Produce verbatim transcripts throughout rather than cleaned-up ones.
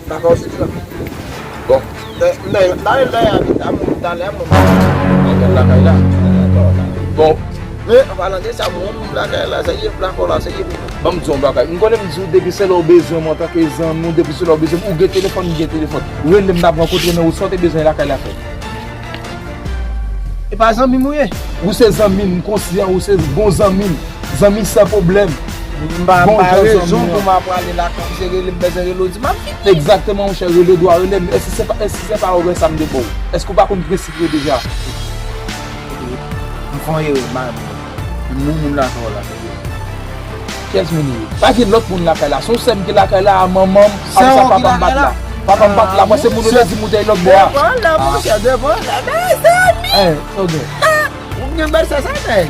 Dakò, se sa. Bon. Lè, lè, lè, lè, a, moun, talè, moun. Mwen gen lakay la. Bon. Men, an palan de sa, mwen, moun lakay la, se ye, lakay la, se ye. Ban m di w yon bagay. M konnen m di w depi se lè w bezwen mwen antanke zanmi w, depi se lè w bezwen m, ou gen telefòn, m gen telefòn. Rele m, n ap rankontre nan wout, sa w te bezwen lakay la fè. E pa zanmi m ou ye? Ou se zanmi m, m konsyan, ou se bon zanmi m. Zanmi san pwoblèm. M pa, m pa rezon pou m ap prale lakay, se rele m bezwen rele w di m ap vini. Egzakteman, monchè, rele dwa rele m. Èske se pa, èske se pa orè sa m te ba w? Èske w pa konn prensip yo deja? M fè yon erè, m pa renmen moun, moun lakay w la. Kiyès moun li ye? Pa gen lòt moun lakay la. Se yon sè m ki lakay la, a manman m, a sa papa m bat la. Papa m bat la, paske moun yo te di m ou te lòt bò a. Devan la, monchè, devan la, mezanmi! Eh, ok. Ou gen bèl sè sa, nèg?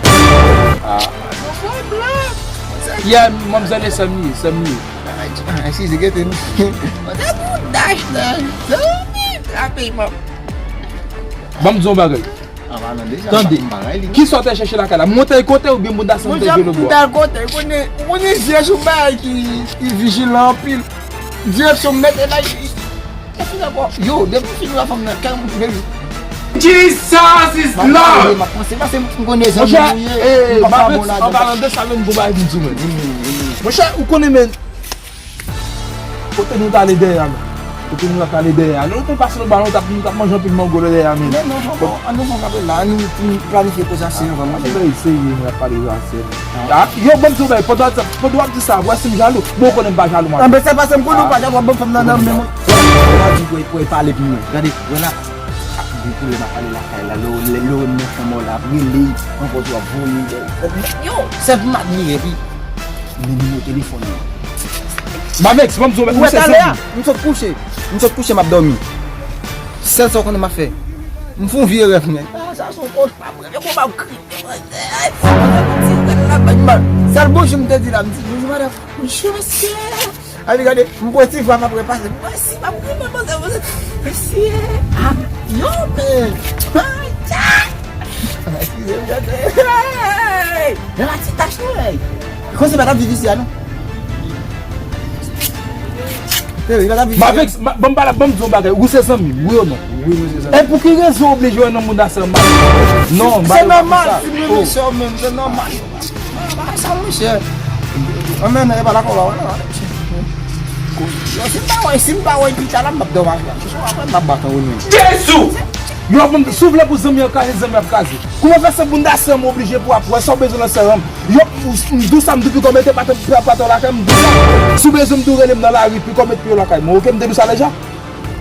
Ah. Yon fò blan. Yeah, manmzèl e sè m li ye, sè m li ye. Ah, eskize, gete nou. Mwen te pou dash nan zanmi, trape m. Ban m di w yon bagay. Tande. Kisa w te chèche lakay la? M te kote oubyen moun da san te jwe lòt bò? M te kote, ou konnen, ou konnen zye sou bagay ki, ki vijilan anpil. Direksyon m mete la, Yo, depi w fin wè fanm nan, kè m, baby. Jesus is Lord! M ap panse, pase m konnen zanmi ou ye, eh, m pa fè bon ladan. An palan de sa, men, bon bagay pou m di w, men. Monchè, ou konnen, men, kote nou t ale dèyè a, men. Kote nou t ale dèyè a. Lè nou te pase nan balon, nou t ap, nou t ap manje anpil mango dèyè a, men. Men non, non, non, an nou fè yon kanpe la, an nou, nou planifye koze a, se yon van manje. An, men, serye, nou ap pale yo a sèl. Ah, yo, ban m di w bagay, pandan, pandan w ap di sa, wè si m jalou. Bon, ou konnen m pa jalou, man. Anben, se pase m konnen w pa jalou, w ap ban fanm nan nan men mwen. Ou pa di pou, pou pale pou mwen. Gade, wè la. Ah, gen koulè m ap pale lakay la, lè w, lè, lè w wè m nan fanm ou la, ap rele, anpòt w ap voye. Yo, sèl pou m admire, epi, men nimewo telefòn nan. Mavex, ban m di w bagay, ou wè talè a, m sot kouche. M sot kouche, m ap dòmi. Sèl sa w konnen m ap fè. M fè yon vye rèv, men. Ah, sa se yon kochma, m reve kou m ap kriye. Sèl bonjou m te di la, m di, "Bonjou, madanm." Bonjou, mesye. Epi gade, m pran ti vwa m ap repase. Mèsi, m ap goumen, mèsi, mèsi. Mesye. Ah, yo, men. Ay, ay. Eskize m, gade. Hey! Nan la ti tach nou, hey. Konsi pa t ap viv isi a, non? Mavex, ma, ban m pale, ban m di yon bagay. Ou se zanmi m, wi ou non? Wi, nou se zanmi. E pou ki rezon w oblije wè nan moun nan sèlman? Non, se nòmal, si mwen mesye w menm, se nòmal. Bagay sa, monchè. Anmè, e pa lakò la, wè, non. Yo, si m pa wè, si m pa wè pita la, m ap dòmi la. Se sou apre m ap bat an ou menm. Jezi! Yo, bon, si w vle pou zanmi an kraze, zanmi ap kraze. Kouman fè se moun nan sè m oblije pou ap wè sa w bezwen nan sè m? Yo, m di w sa, m di w piko mete patè, patè lakay m, m di w sa. Si w bezwen m di w rele m nan lari, piko met pye w lakay mwen, oke, m te di w sa deja?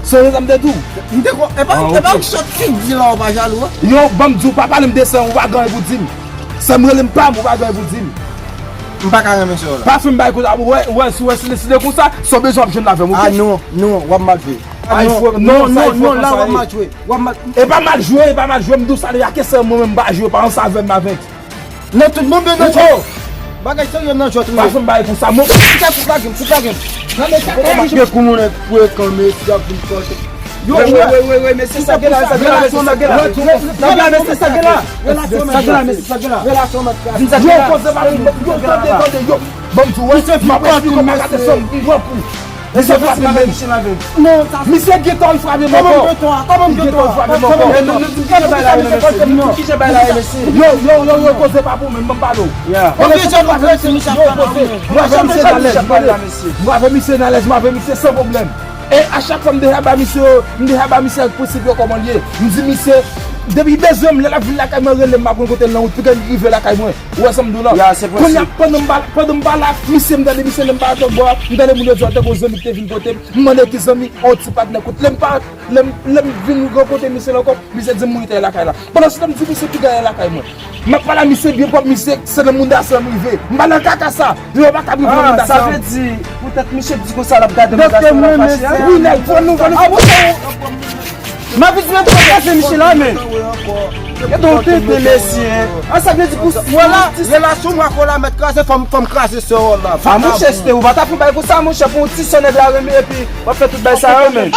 Sonje sa m te di w? M te ko-, e pa, e pa m sot ki di la ou pa jalou, an? Yo, ban m di w, pa pale m de sè m, ou pa gen anyen pou di m. Sè m rele m pa m, ou pa gen anyen pou di m. M pa ka renmen sè w la. Pa fè m bagay konsa, wè, wè, si, wè, si, si de konsa, sa w bezwen ap jwenn avè m, oke? Ah non, non, w ap mal jwe. Ah non, non, non, non, la w ap mal jwe. W ap mal. E pa mal jwe, e pa mal jwe, m di w sa deja, ke sè mwen menm m pa jwe, pa ansanm avè m avèk. Nan tout moun nan jwèt. Bagay serye nan jwèt ou ye. Pa fè m bagay konsa, mwen. Kite fout lage m, fout lage m. Nan men sa, kòman gen kou moun frekant, mesye, ap vin fòse. Yo, wi, wi, wi, wi, mesye, sa gen la, sa gen la, mesye, sa gen la. Relasyon, mesye, sa gen la. Relasyon, mesye, sa gen la. Relasyon, mesye, sa gen la. Yo, koze pa, yo, tande, tande, yo. Ban m di w, wè, m ap esplike w, pa gade sè m, m pran kou. Misye frape m menm. Non, sa. Misye gen tò, li frape m ankò. Kòman m gen tò a? Kòman m gen tò a? Li frape m ankò. Kòman m gen tò a? Kòman m gen tò a? Yo, yo, yo, yo, koze pa pou mwen, m pale w. Yo, koze. Mwen avè misye nan lèz, mwen avè misye nan lèz, mwen avè misye san pwoblèm. E a chak fwa m deja ba misye, m deja ba misye ak prensip yo kòman l ye. M di misye, depi bezwen m, lè l ap vin lakay mwen, rele m, m ap konn kote l nan wout, piga m rive lakay mwen. Ou wè sa m di w la? Kounye a, pandan m pa, pandan m pa la, misye, m tande misye, lè m pa t bò a, m tande moun yo di, "Ò, te gon zanmi ki te vin kote m." M mande ki zanmi, on ti patnè kout. Lè m pa, lè m, lè m vin rankontre misye la ankò, misye di m mouri te lakay la. Pandan se tan, m di misye piga lakay mwen. M ap pale a misye byen pwòp, misye, se nan moun da san m rive. M pa nan kaka sa. Yo pa ka rive nan moun da san. Ah, sa vle di, poutèt misye di konsa, l ap gade moun da san, l ap fache a? Wi, nèg, fò nou, fò nou. Ah, bon, sa, Mavis, men pou kase misye la, men. Yo te tete mesye. A sa vle di pou wè la, relasyon mwen ak ou la mèt kraze, fò m, fò m kraze sè w la. A monchè, Steve, ou pa ta fè bagay konsa, monchè, pou yon ti sè nèg la renmen, epi w ap fè tout bagay sa yo, men.